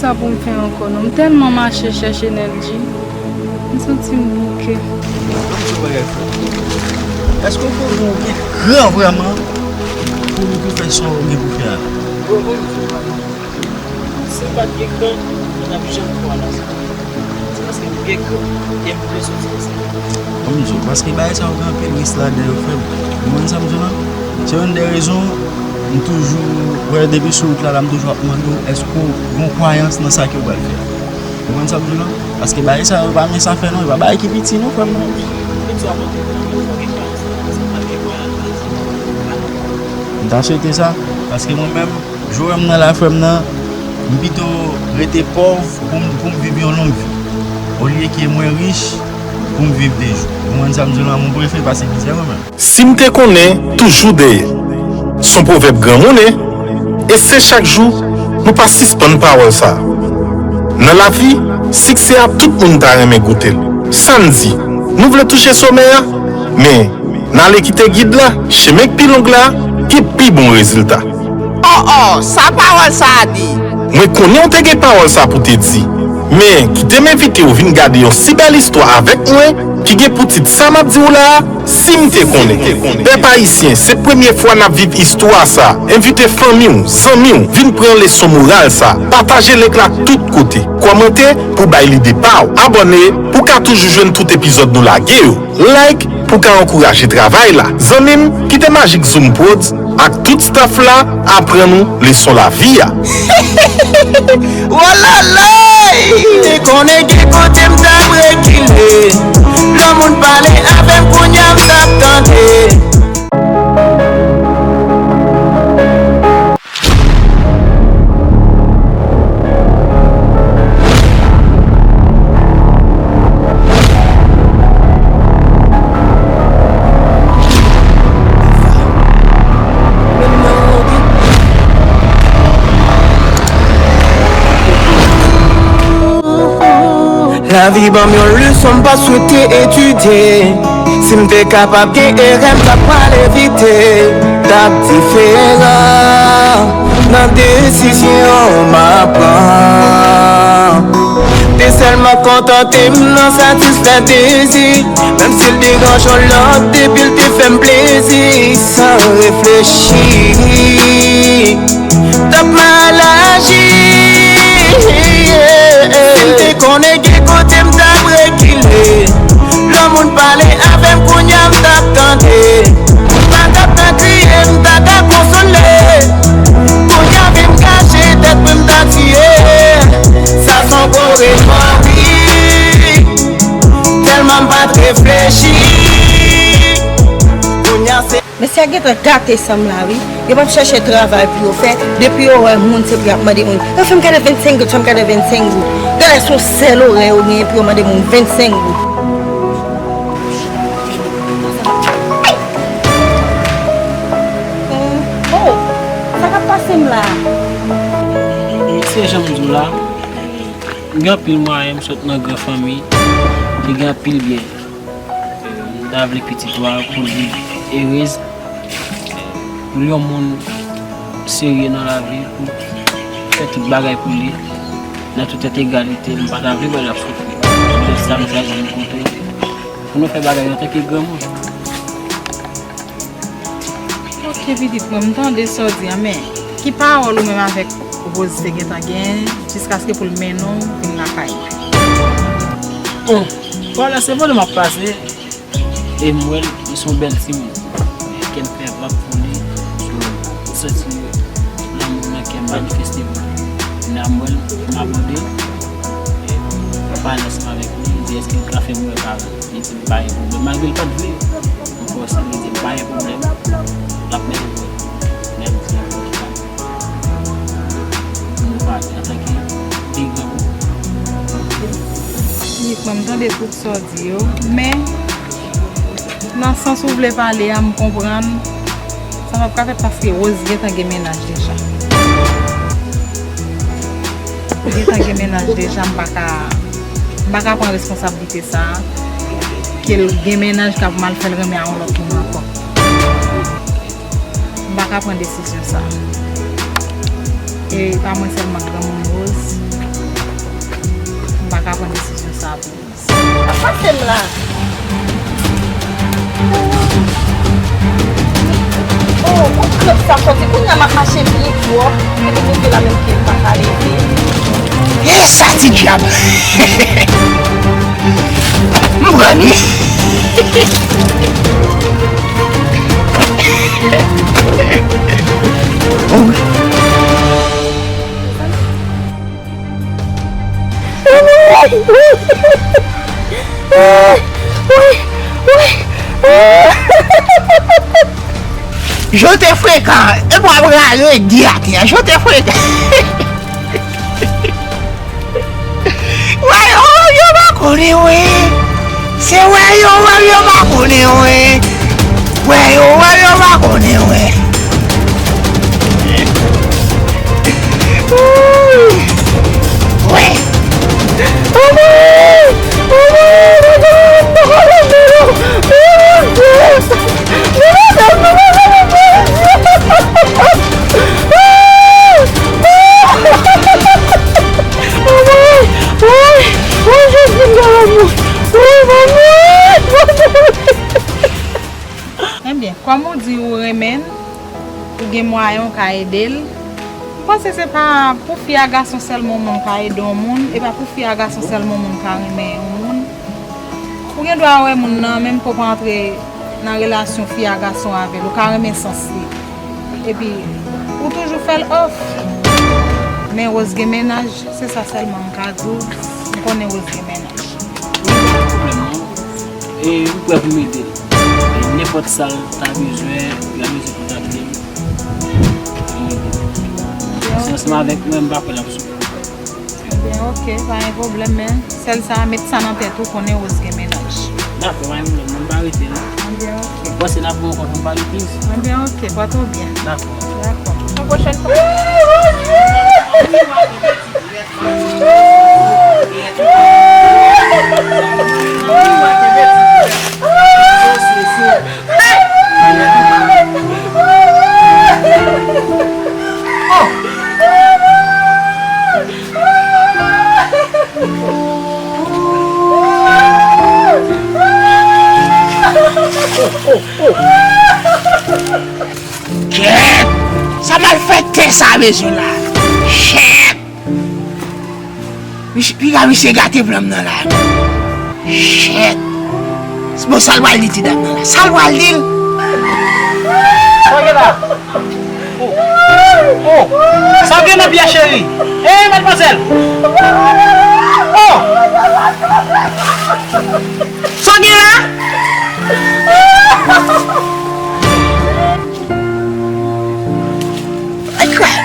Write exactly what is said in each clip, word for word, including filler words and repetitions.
Pa pou m fè ankò non. M tèlman mache chèche Nèlji. M santi m bouke. Ban m di w bagay, frè. Èske w konnen w gen kran vrèman pou, pou fè sa w gen pou fè a? Bro, ban m di w bagay. Si m pa t gen kran, mwen t ap janm kwè nan sa. Se paske m gen kran e m vle soti nan sa. Ban m di w, paske bagay sa yo gen anpil risk ladan yo, frè m. Ou konprann sa m di w lan? Se youn dè rezon m toujou, wè, depi sou wout la, la, m toujou ap mande w, èske w gen kwayans nan sa ke w pral fè a? Ou konprann sa m di w lan? Paske bagay sa yo pa minm afè non, e pa bagay ki piti non, frè m, non. M ta swete sa, paske mwen menm, jan w wè m nan la, frè m nan, m pito rete pòv pou m, pou m viv yon long vi, olye ke mwen rich pou m viv de jou. Ou konprann sa m di w lan? Mwen prefere pase mizè mwen menm. Si m te konnen, toujou dèyè. Se yon pwovèb granmoun, e se chak jou nou pa sispann pawòl sa a. Nan lavi, siksè a tout moun ta renmen goute l. Sa n di, nou vle touche somè a, men n ale kite gid la, chemen k pi long la, gen pi bon rezilta. Oh, oh, sa pawòl sa a di? Mwen konnen w te gen pawòl sa pou te di, men kite m envite w vin gade yon si bèl istwa avèk mwen ki gen pou tit Sa m ap di w la a, Si m te konnen. Pèp ayisyen, se premye fwa n ap viv istwa sa. Envite fanmi w, zanmi w, vin pran leson moral sa. Pataje link la tout kote. Kòmante pou bay lide pa w. Abòne pou w ka toujou jwenn tout epizòd nou lage yo. Like pou w ka ankouraje travay la. Zanmi m, kite Magic Zoom Prodz ak tout staff la aprann ou leson lavi a. Wolalay! M te konnen gen kote m t ap rekile. Lè moun pale avè m, kounye a m t ap tande. Lavi ban m yon leson m pa swete etidye. Si m te kapab gen erè, m t ap pral evite. T ap diferan nan desizyon m ap pran. Te sèlman kontante m nan satisfè dezi, menm si l deranje yon lòt, depi l te fè m plezi, san reflechi. T ap mal aji. Si m te konnen gen kote m t ap rekile. Lè moun pale avè m, kounye a m t ap tande. M pa t ap nan kriye, m ta ka konsole. Kounye a vi m kache tèt mwen, m ta tiye. Sa s on gwo remò, wi. Tèlman m pa t reflechi. Kounye a se Mesye a gentan gate san m la, wi. Yo p ap chèche travay pou yo fè. Depi yo wè moun, se pou y ap mande moun. Yo fè m gade vennsenk goud, fè m gade vennsenk goud. Genlè se yon sèl orè yo genyen pou yo mande moun vennsenk goud. Oh, sa k ap pase m la? Se jan m di w la, gen anpil mwayen, m sot nan gran fanmi ki gen anpil byen. M ta vle pitit ou a pou l viv erez, pou l yon moun serye nan lavi, pou l fè tout bagay pou li, nan tout egalite. M pa ta vle wè l ap soufri. Se sa m chwazi rankontre pou nou fè bagay yo antanke granmoun. Ok, pitit mwen, m tande sa w di a, men ki pawòl ou menm avèk Rose te gentan gen jiskaske pou l mennen w vin lakay mwen? Bon, pawòl la se vòlè m ap pase, e m wè l, li se yon bèl timoun. Kè m fè vag pou li, so, m santi lanmou nan kè m manifeste pou li. Kounye a m wè l, m abòde, e m pale ansanm avèk li, m di èske l ka fè m wè paran l. Li di m pa gen pwoblèm. Malgre l pa t vle, m fòse l, li di m pa gen pwoblèm. L ap mennen m wè Nèlji pou nou pale antanke de granmoun. Wi, mwen, m tande tout sa w di yo, men nan sans ou vle pale a, m konprann. Sa p ap ka fèt paske Rose gentan gen mennaj deja. Li gentan gen mennaj deja, m pa ka, m pa ka pran responsablite sa, ke l gen mennaj k ap mal fè l renmen a yon lòt moun ankò. M pa ka pran desizyon sa. E pa mwen sèlman k granmoun, Rose. M pa ka pran desizyon sa pou ou. Sa pase m la? Oh, oh, klòp sa soti. Kounye a m ap mache byen twòp. Epi m rive la menm pye m pa ka leve. E sa ti dyab! M pran li. Oh. Jan w te frekan, e mwen ap rale di atè a, jan w te frekan. Wè yo, yo pa konnen wè. Se wè yo, wè yo pa konnen wè. Wè yo, wè yo pa konnen wè. Wè. Ebyen, kòm ou di ou renmen l, ou gen mwayen ou ka ede l, m panse se pa pou fi a gason sèlman yon moun ka ede yon moun, e pa pou fi a gason sèlman yon moun ka renmen yon moun. Ou gen dwa wè moun nan, menm ke w pa antre nan relasyon fi a gason avè l, ou ka renmen sans li. Epi, ou toujou fè l òf. Men Rose gen mennaj, se sa sèlman m ka di w. M konnen Rose gen mennaj. Wi, pa gen pwoblèm non. E m prè pou m ede l. E nenpòt sa l ta bezwen, li ta bezwen kontakte m. Li ede. Si ansanm avèk mwen, m pa kwè l ap soufri. Ebyen, oke, pa gen pwoblèm, men sèl sa, met sa nan tèt ou, konnen Rose gen mennaj. Dakò, pa gen pwoblèm, mwen pa rete non. Ebyen, oke. Ou panse n ap rankont, m pa rete isit. Ebyen, oke, pòte w byen. Dakò. Dakò. Yon pwochèn fwa. Kèt! Sa malfektè sa bezwen la. Chèt! Mich-, piga misye gate plan m nan la. Chèt! Bon, sa l pral di ti dam nan la? Sa l pral di l? Sa gen la? Oh! Oh! Sa gen nan pyè cheri? Hey, madmwazèl! Oh! Sa gen la? Ay, kray!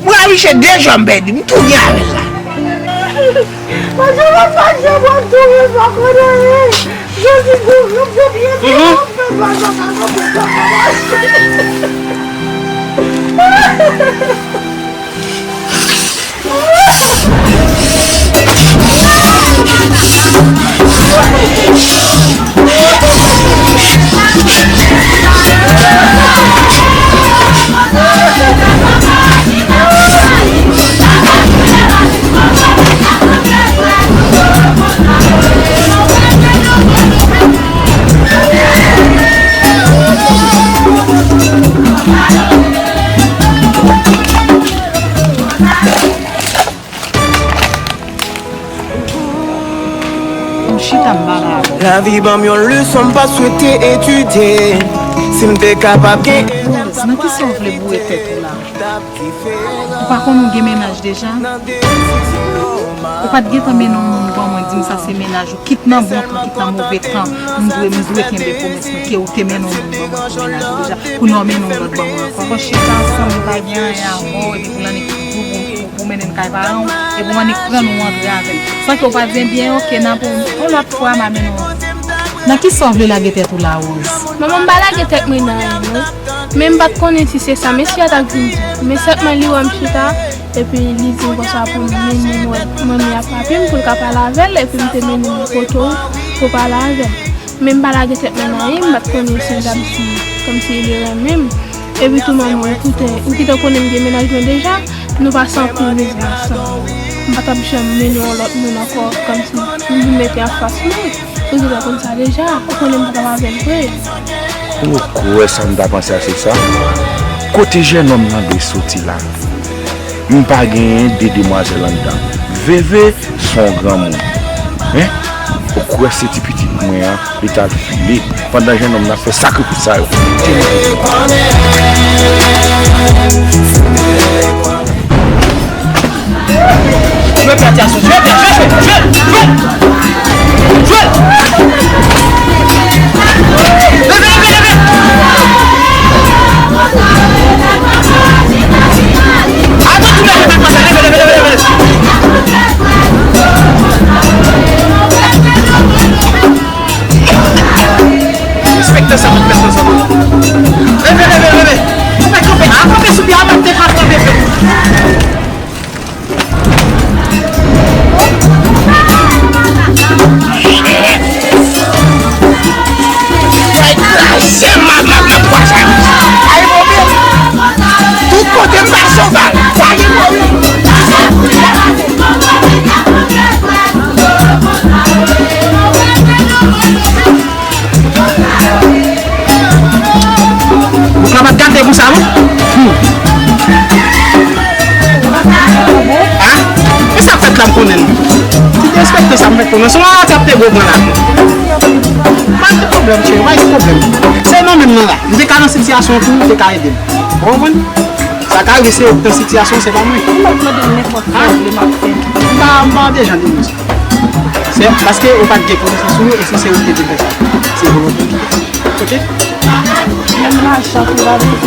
Mwen a miche de jan m pèdi, m tou gen avè l la. Mwen janm ap mache, mwen tou gen pa konnen. Jezi, gwo gwo gwo pye, pye, mwen fè pa jan pa nan pou sa pa mache. M chita m pale avè w. Lavi ban m yon leson m pa swete etidye. Si m te kapab gen Rose, nan kisa w vle boure tèt ou la? Ou pa konn ou gen mennaj deja? Ou pa t gentan mennen yon moun ban mwen, di m sa se mennaj ou, kit nan bon tan, kit nan move tan, m dwe, m dwe kenbe pwomès mwen ke ou te mennen yon moun ban mwen pou mennaj ou deja, kounye a w mennen yon lòt ban mwen ankò. Fò chita ansanm, ou pa gen anyen avè w, epi pou l annik pou, pou, pou mennen l kay paran w, epi w annik pran l ou antre avè l. San ke w pa di, ebyen, oke, n ap, yon lòt fwa, m a mennen w. Nan kisa w vle lage tèt ou la, Rose? Manman, m pa lage tèt mwen nan anyen, non. Men m pa t konnen si se sa mesye a t ap vin di. Men sèlman li wè m chita, epi li di m konsa pou m mennen l wè manmi a papi m, pou l ka pale avè l, epi m te mennen l kote w pou w pale avè l. Men m pa lage tèt mwen nan anyen, m pa t konnen si l t ap di kòmsi li renmen m. Epi tou manmi, ou kite, ou kite w konnen m gen mennaj mwen deja, nou pase anpil mizè ansanm. M pa t ap janm mennen yon lòt moun ankò, kòmsi m vin mete anfas mwen. Ou gentan konn sa deja, ou konnen m pa t ap avè l vre. Ou kwè sa m ta panse a se sa? Kote jennonm nan dwe soti la? M pa genyen de demwazèl anndan. Veve se yon granmoun. Hein? Ou kwè se ti pitit mwen an, li t al file, pandan jennonm nan ap fè sakrifis sa yo. Jwe pyatya sou, jwe pyatya, jwe, jwe, jwe, jwe, jwe. Leve, leve, leve. Atann, leve, leve, leve, leve, leve. Enspektè sa, enspektè sa. Leve, leve, leve. Kanpe, kanpe, a, kanpe sou pye a, mwen te ka pran bebe. Mwen kraze, m ap, m ap, m ap kwaze. Ay, mobile. Tout kote m pase, w ba. Sa gen pwoblèm. Bouk la pa t gate pou sa, non? Hmm. Ah? E sa k fèt la, m konnen l. Ti derespekte sa m fèk konnen. Se yon ati ap te gwo pran la. Pa gen pwoblèm, cheri, pa gen pwoblèm. Se nou menm nan la. M te ka nan sitiyasyon tou, ou te ka ede m. Ou konprann? Sa ka rive se ou ki nan sitiyasyon, se pa mwen. Ou mèt mande m nenpòt sa ou vle, m ap fè. M pa, m pa de jan de moun sa. Se paske ou pa t gen konesans sou yo, e si se ou ki te vle fè sa, se volonte w ki te fè. Ok? Menm lajan tou pa bezwen.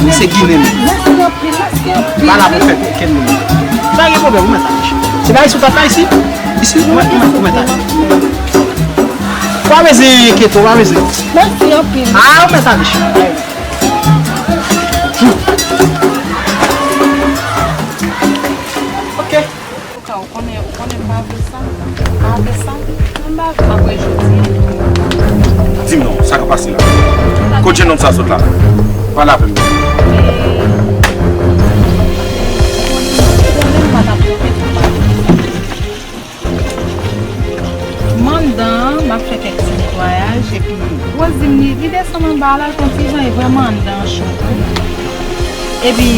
Misye Ginen menm. Mèsi anpil, mèsi anpil. Pa la pou fè okenn moun. Pa gen pwoblèm, ou mèt al. Se pa isi ou t ap fè isi? Isi, ou mèt, ou mèt, ou mèt al. Ou pa bezwen enkyete w, ou pa bezwen. Mèsi anpil. Ah, ou mèt al. Ok. Ou ka, ou konnen, ou konnen m pa vle sa. M pa vle sa. Mwen m pa vle apre jodi a. Di m non, sa k ap pase la? Kot jennonm sa sot la? Pale avè m. M anndan an, m ap fè kèk ti netwayaj, epi Rose di m li, li desann anba a, l al pran ti jan, e vrèman anndan an cho vre. Epi,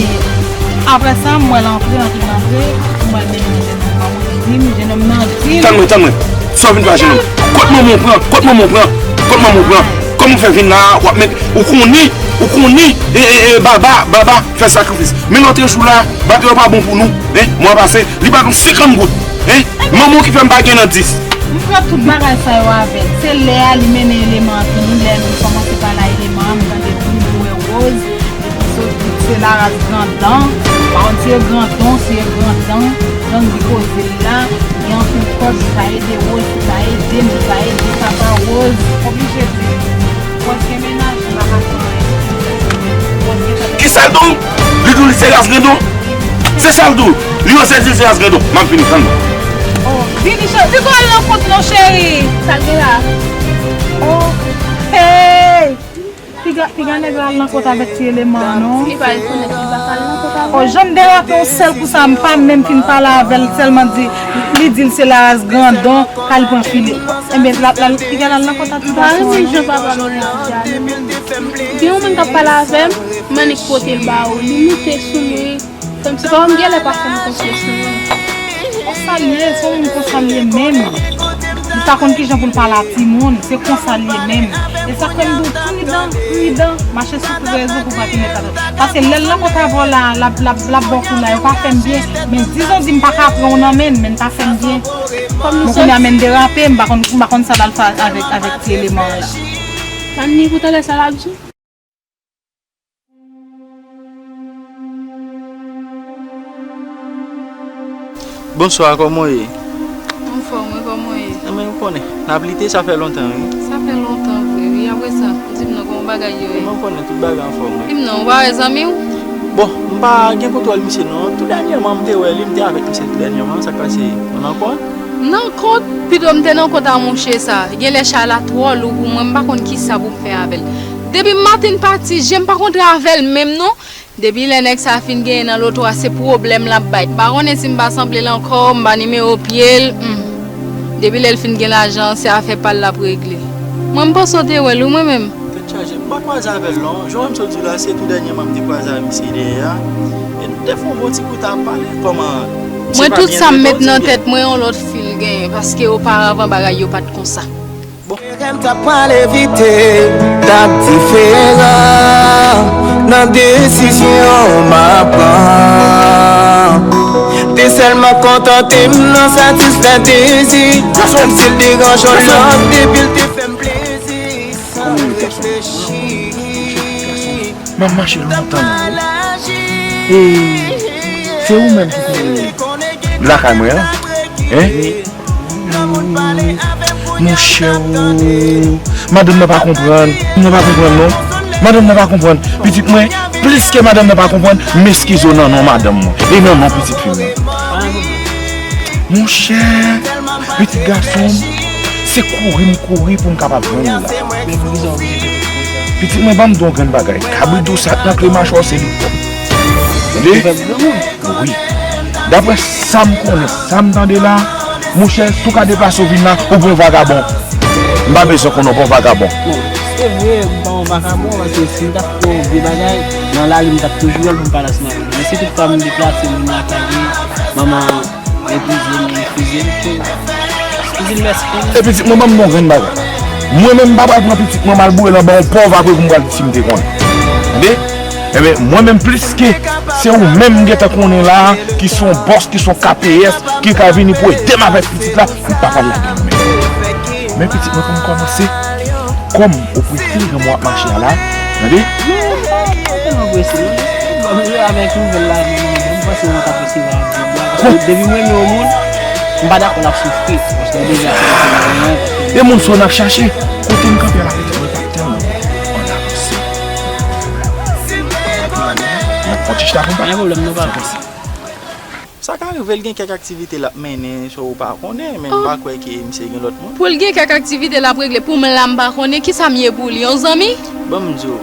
apre sa, m wè l antre, antre, antre, m wè l mennen jennonm nan, m di m, jennonm nan di m. Tann mwen, tann mwen. Sa w vin fè a jennonm? Kot manman w pran? Kot manman w pran? Kot manman w pran? Kòman w fè vin la a, w ap met, ou konnen, ou konnen, e, e, e, Baba, Baba, fè sakrifis. Men lòt jou la, batri yo pa bon pou nou, hein? Mwa pase, li ba nou senkant goud, hein? Manman w ki fè m pa gen nan dis. M pran tout bagay sa yo avè l. Se lè a li mennen eleman an vini, lè nou kòmanse pale a eleman an, m tande tou, m wè Rose, epi sot, se laras grandan, pa konn si e grandon, si e grandan, gang ki koze l la, gen anpil kòb, li pa ede Rose, li pa ede m, li pa ede papa Rose. Oblije di, Rose gen mennaj, li pa ka fè anyen. Rose gen tèt. Kisa l di w? Li di w li se ras grandon? Se sa l di w? Li oze di l se ras grandon. M ap vini, tann mwen. Oh, vini, cheri. Piga al nan kont non, cheri. Sa l gen la? Oh, hey! Piga, piga nèg la al nan kont avèk ti eleman an, non. Li pa rekonèt, li pa ka al nan kont avè l. Oh, jan m derape yon sèl kou sa, m pa menm fin pale avè l, sèlman di, li di l se laras grandon, k al pran file. Enben, l ap, l al, piga l al nan kont ak ti gason an, non. Mari, jan papa m nan di a, gen yon moun k ap pale avè m, m annik pote l ba ou. Li moute sou mwen. Kòmsi papa m genlè pa fè m konfyans non. Konsa l ye, se yon moun konsa l ye menm. Li pa konn kijan pou l pale a timoun, se konsa l ye menm. E sa k fè m di w pridan, pridan, mache sou tout rezo pou w pa te mèt atann. Paske lè l nan kont avè w la, l ap, l ap, l ap ba w kou la, yo pa fè m byen. Men dizon di m pa ka pran w nan men l, men l pa fè m byen. Bon, kounye a men l derape, m pa konn, m pa konn sa l al fè avèk, avèk ti eleman an la. Tann li pou tande sa l ap di. Bonswa, kòman w ye? Anfòm, wi, kòman w ye? Enben, ou konnen, n ap lite, sa fè lontan, wi. Sa fè lontan, vre, wi. Apre sa, di m non, kòman bagay yo ye? Enben, ou konnen, tout bagay anfòm, wi. Di m non, ou pa wè zanmi w? Bon, m pa gen kontwòl misye, non. Tou dènyèman, m te wè li, m te avèk misye tou dènyèman, sa k pase? Nou nan kont? M nan kont? Pito m te nan kont a mouche sa. Genlè chay la twò lou pou mwen, m pa konn kisa pou m fè avè l. Depi maten pati, je m pa kontre avè l menm non. Depi lè nèg sa fin genyen nan loto a, se pwoblèm l ap bay. M pa konnen si m pa sanble l ankò, m pa nimewo pye l. Hmm. Depi lè l fin gen lajan an, se afè pa l l ap regle. Mwen, m panse w te wè l, wi, mwen menm. Tèt chaje, m pa kwaze avè l non. Jan w wè m sot di w la, se tou dènyèman m te kwaze avè misye dèyè a. E nou te fè yon bon ti kout ap pale. Kòman? Mwen, tout sa m met nan tèt mwen, yon lòt fi l genyen, paske oparavan bagay yo pa t konsa. Erè m t ap pral evite, t ap diferan nan desizyon m ap pran. Te sèlman kontante m nan satisfè dezi, menm si l deranje yon lòt, depi l te fè m plezi, san reflechi. M ap mache lontan, wi. E se ou menm ki te lakay mwen an? Hein? Monchè o, madanm nan pa konprann. Madanm nan pa konprann non. Madanm nan pa konprann. Pitit mwen, plis ke madanm nan pa konprann, m eskize w nan non madanm mwen e nan non pitit fi m nan. Monchè, pitit gason m, se kouri m kouri pou m kapab jwenn ou la. Pitit mwen, ban m di w yon grenn bagay. Kabrit dous ak nan kle machwa w se li k pran. Tande? Wi. Daprè sa m konnen, sa m tande la, monchè, si w ka deplase w vin la, ou pa yon vagabon. M pa bezwen konnen w pa yon vagabon. Bon, se vre, m pa yon vagabon, paske si m t ap fè yon vye bagay, nan lari m t ap toujou wè l pou m pa lase m avè l. Men si toutfwa m deplase m vin lakay li, manman refize m, refize m tou. Li di m mèsi. E pitit mwen, ban m di w yon grenn bagay. Mwen menm, m pa pral pran pitit mwen m al boure l anba yon pòv apre pou m pral di si m te konnen. Tande? Enben, mwen menm, plis ke se ou menm m gentan konnen la a, ki se yon bòs, ki se yon K P S, ki ka vini pou ede m avèk pitit la, m pa pral lage l menm. Men pitit mwen, pou m kòmanse, kòm ou prese, jan mwen ap mache a la, tande? Non, m pa tèlman prese non. Bon, m jwe avèk nouvèl la, m panse mwen t ap resevwa yon gwo bwa. Paske depi m renmen yon moun, m pa dakò l ap soufri. Paske m deja fè yon moun. E moun sa w n ap chache, kote m kanpe a la, pitit mwen, pa tèlman ann avanse. Yon ti chita konpa. Pa gen pwoblèm non, papa. Sa ka rive l gen kèk aktivite l ap mennen, so ou pa konnen, men m pa kwè ke misye gen lòt moun. Pou l gen kèk aktivite l ap regle, pou m la m pa konnen, kisa m ye pou li, yon zanmi? Ban m di w,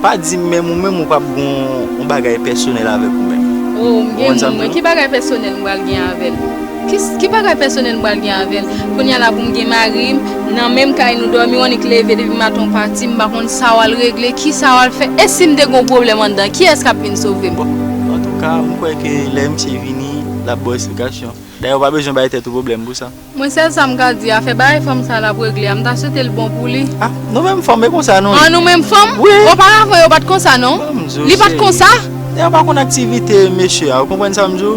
pa di m menm ou menm ou p ap gon yon bagay pèsonèl avèk ou menm. Oh, m gen moun, mwen, ki bagay pèsonèl m pral gen avè l? Ki, ki bagay pèsonèl m pral gen avè l? Kounye a la pou m gen mari m, nan menm kay nou dòmi, w annik leve depi maten w pati, m pa konn sa w al regle, kisa w al fè, e si m te gon pwoblèm anndan, kiyès k ap vin sove m? Bon, antouka, m kwè ke lè misye vini, l ap ba w esplikasyon. Dayè, ou pa bezwen bay tèt ou pwoblèm pou sa. Mwen, sèl sa m ka di, afè bagay fanm sa l ap regle a, m ta swete l bon pou li. Ah, nou menm fanm, e konsa nou ye. An, nou menm fanm? Wi. Oparavan, yo pa t konsa, non. Li pa t konsa. Dayè, ou pa konn aktivite mesye a, ou konprann sa m di w?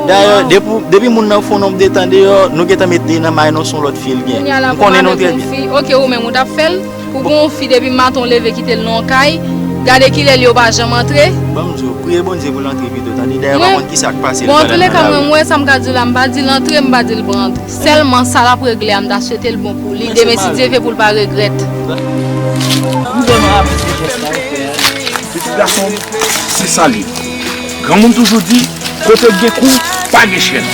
Dayè, depi, depi moun nan fè yon nonb de tan deyò, nou gentan met li nan may non se yon lòt fi l gen. M konnen nou trè byen. Kounye a la pou m avèk yon fi, oke, ou menm ou t ap fè l? Pou gon fi depi maten w leve kite l nan yon kay, gade kilè l yo pa janm antre. Ban m di w, priye Bondye pou l antre pito, tande, dayè w pa konn kisa k pase l pandan nan lari. Bon, antouleka, mwen, m wè sa m ka di w la, m pa di l antre, m pa di l pa antre. Sèlman sa l ap regle a, m ta swete l bon pou li. Demen, si Dye vle, pou l pa regrèt. M vrèman apresye jès sa ou fè a. Pitit gason m, se sa l ye. Granmoun toujou di, kote k gen kou, pa gen chèn.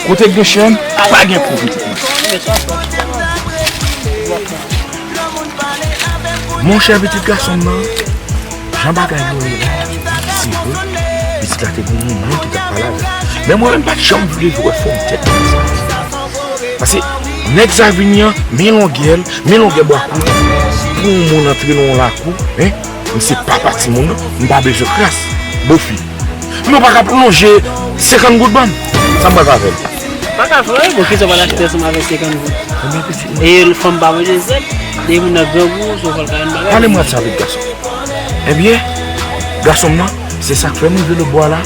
Kote k gen chèn, pa gen kou, pitit mwen. Monchè, pitit gason m nan, jan bagay yo ye la, se vre, pitit la te gen yon moun ki t ap pale avè l. Men mwen menm, m pa t janm vle wè fòm tèt nèg sa. Paske nèg sa vini an, men longè l, men longè bwa kou, pou yon moun antre nan yon lakou, hein, m se papa timoun nan, m pa bezwen kras, bofi. Men w pa ka plonje senkant goud ban m. Sa m pral fè avè l? Pa ka fè anyen, bon, kisa w pral achte ansanm avèk senkant goud? Ebyen, pitit mwen. E fanm pa manje zèb, depi moun nan grangou, se w pral ka yon bagay. Pale mwen sa vit, gason. Ebyen, gason m nan, se sa k fè m rive lòtbò a la.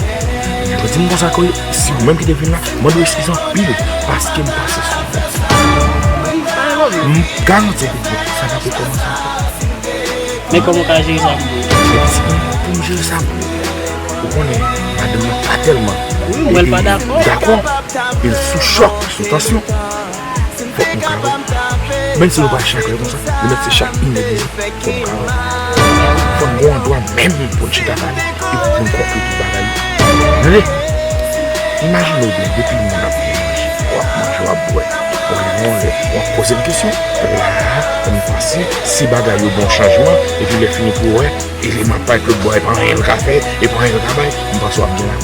Mwen di m konsa ke si ou menm ki te vin la, mande w eskiz anpil, paske m pase sou ou. M garanti w, pitit mwen, sa p ap rekòmanse ankò. Men kòman w ka jere sa pou mwen? Pou m jere sa pou ou, ou konnen, madanm nan pa tèlman. Wi, m wè l pa dakò. Dakò. E l sou chòk, sou tansyon. Fòk nou ka wè. Menm si nou pa chak lè konsa, nou mèt se chak inèdmi, fòk nou ka wè. Fòk nou gon andwa menm pou n chita pale, e pou n konkli tout bagay yo. Tande? Imajine w byen, depi moun ap byen manje, w ap manje, w ap bwè. Yon lè w ap poze m kesyon, la a, m panse si bagay yo gen yon chanjman, epi lè fini pou w wè, eleman pa k lòt bò, e pa anyen l ka fè, e pa anyen l ka bay, m panse w ap gen la.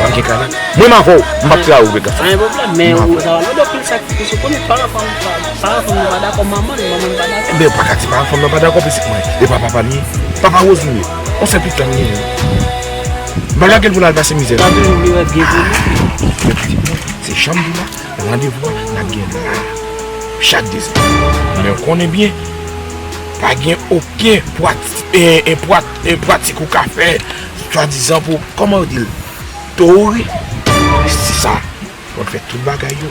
W ap gen kara. Mwen m avè w, m p ap tray ou, gason. Pa gen pwoblèm, men ou sa va lòd anpil sakrifis ou konnen paran fanm, paran fanm nan pa dakò, manman l, manman l pa dakò. Men w pa ka di paran fanm nan pa dakò, pitit mwen, e pa papa m ye, papa Roseline ye, yon sèl pitit la m genyen. M pa lage l pou l al pase mizè. Sa toujou vle wè byen pou li. Men pitit mwen, se jan m di w la, randevou a n ap gen la, chak de semèn. Men w konnen byen, pa gen okenn pwat-, e, e, pwat-, e, pratik ou ka fè, swadizan pou, kòman yo di l, towri. Se sa. Fò n fè tout bagay yo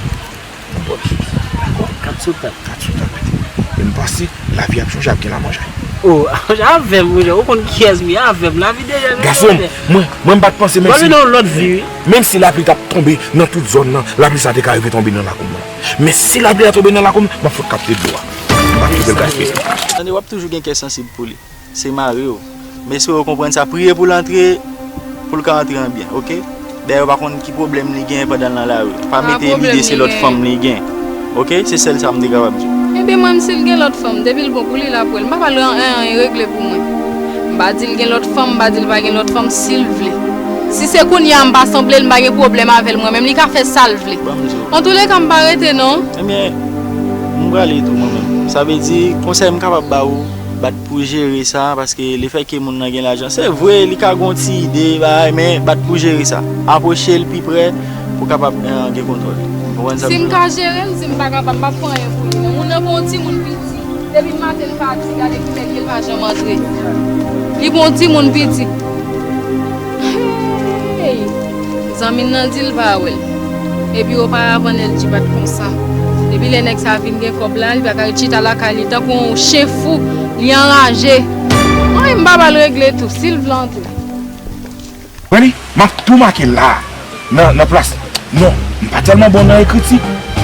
nan bòn sans. Dakò? Kat sou kat. Kat sou kat, pitit. E m panse lavi ap chanje, ap gen lamanjay. O, avè m, monchè, ou konn kiyès m ye, avè m, lavi deja chanje. Gason m, mwen, mwen m pa t panse, menm si, yon lòt vi, wi. Menm si lapli t ap tonbe nan tout zòn nan, lapli sa te ka rive tonbe nan lakou m nan. Men si lapli a tonbe nan lakou m, m ap fout kapte dlo a. M p ap kite l gaspiye. Tande, w ap toujou gen kè sansib pou li. Se mari w. M espere w konprann sa. Priye pou l antre, pou l ka antre an byen, oke? Dayè, w pa konn ki pwoblèm li gen pandan l nan lari. Pa mete lide se lòt fanm li gen. Oke? Se sèl sa m te kapab di w. Ebyen, mwen, si l gen lòt fanm, depi l bon pou li, l ap wè l. M pa pral an-, an-, anyen regle pou mwen. M pa di l gen lòt fanm, m pa di l pa gen lòt fanm, si l vle. Si se kounye a m pa sanble l, m pa gen pwoblèm avè l, mwen menm, li ka fè sa l vle. Antouleka, m pa rete, non. Ebyen, m prale tou, mwen menm. Sa vle di, konsèy m kapab ba ou, bat pou jere sa, paske lefètke moun nan gen lajan, se vre, li ka gen yon ti ide, bagay, men bat pou jere sa. Apwoche l pi pre pou kapab, eh, gen kontwòl. Ou konprann sa m di w la? Si m ka jere l, si m pa kapab, m p ap fè anyen pou li, non. Moun nan pa yon timoun piti. Depi maten l pati, gade kilè l ye, l pa janm antre. Li pa yon timoun piti. Hey! Zanmi l nan di l pa wè l. Epi oparavan, Nèlji pa t konsa. Depi lè nèg sa vin gen kòb la, li pa ka ret chita lakay li tankou yon chen fou, li anraje. Anyen m pa pral regle tou, si l vle antre. Wè li, m ap tou make l la, nan, nan plas. Non, m pa tèlman bon nan ekriti,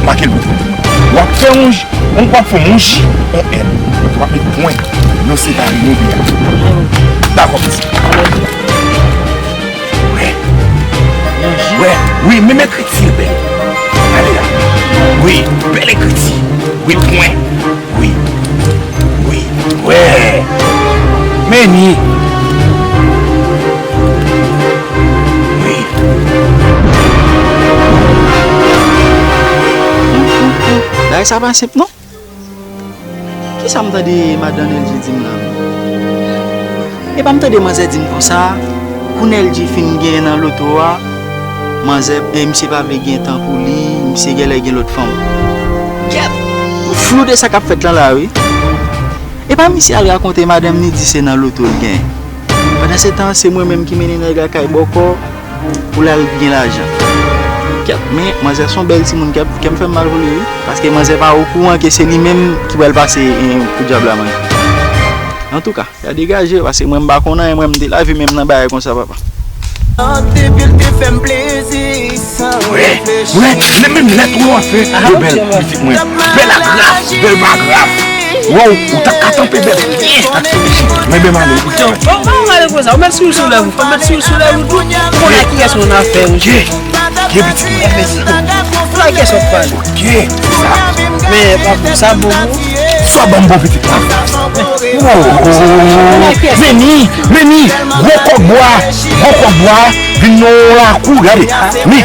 make l pou mwen. W ap fè yon j, w ap fè yon j, yon èn. W ap met pwen. Nou separe nou de a. Dakò, mesye. Wè. Wè. Wi, menm ekriti l bèl. Ale la. Wi, bèl ekriti. Wi, pwen. Wi. Wi. Wè. Meni. Wi. Bagay sa pa senp non. Kisa m tande madan Nèlji di m la menm? Epa m tande manzè di m konsa, kou Nèlji fin gen nan loto a, manzè, e misye pa vle gen tan pou li, misye genlè gen lòt fanm. Kèt! M flou de sa k ap fèt lan la wi. Epa misye al rakonte madanm ni di se nan loto l genyen. Pandansetan, se mwen menm ki mennen nèg la kay bòkò pou l al gen lajan. Kèt, men manzè se yon bèl timoun, kèt, kè m fè m mal pou li wi. Paske manzè pa okouran ke se li menm ki pral pase, eh, pou dyab la manzè. Antouka, y a degaje, paske mwen m pa konn anyen, mwen m te lavi menm nan bagay konsa, papa. Depi l te fè m plezi san reflechi. Wè, wè, men menm lèt ou yo ap fè, yo bèl, pitit mwen. Bèl agraf, bèl paragraf. Wow, ou t ap ka tanpe bèl byen. Men ben m ale, ou te wè. Bon, pa w ale konsa, ou mèt sou l sou lèv ou, ou mèt sou l sou lèv ou tou. Ou konn ak kiyès ou nan afè ou. Ye, ye pitit mwen. Ou la kiyès w ap pale. Ye, sa. Men, pa pou sa bon pou ou. Sa ban m bon pitit mwen. Wow, meni, meni, gwo kòk bwa, gwo kòk bwa. Vin nan lakou, gade. Wi.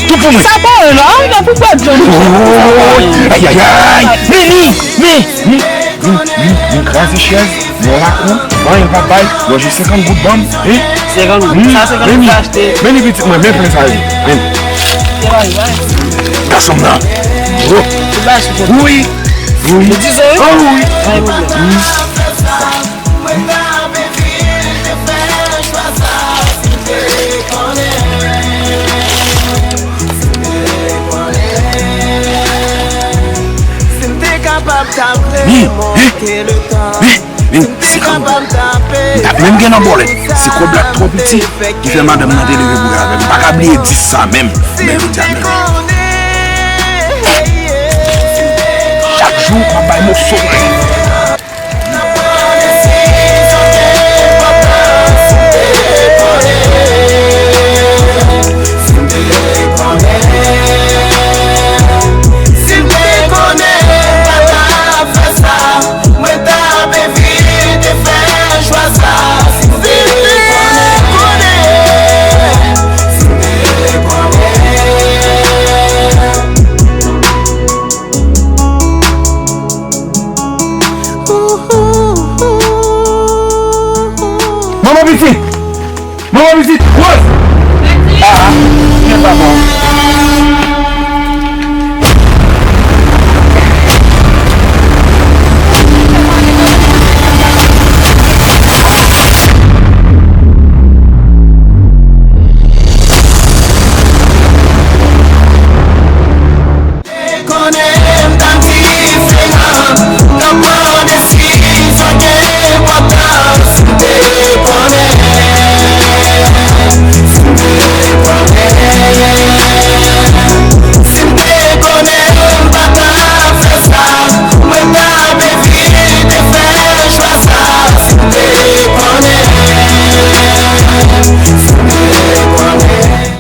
Tout pou mwen. Sa pa wè la, an, nan pou pèdi yon. Woy, ayayay. Men li, men, men, men, men, men kraze chèz, nan lakou, anyen pa bay, manje senkant goud ban m, hein? Senkant goud. Sa senkant goud pa achte. Men li pitit mwen, men plen sa yo. Men. Gason m nan. Oh. Wi. Wi. Ou di sa, wi? Oh, wi. Pa gen pwoblèm. Si m te kapab, ta vle monte letan. Si m te kapab, ta peye. M t ap menm gen nan bòlèt. Se kòb la t twò piti ki fè madanm nan te leve pou l avè m. M pa ka bliye dis sa menm. Men jodi a menm. Chak jou, m ap bay moso mwen.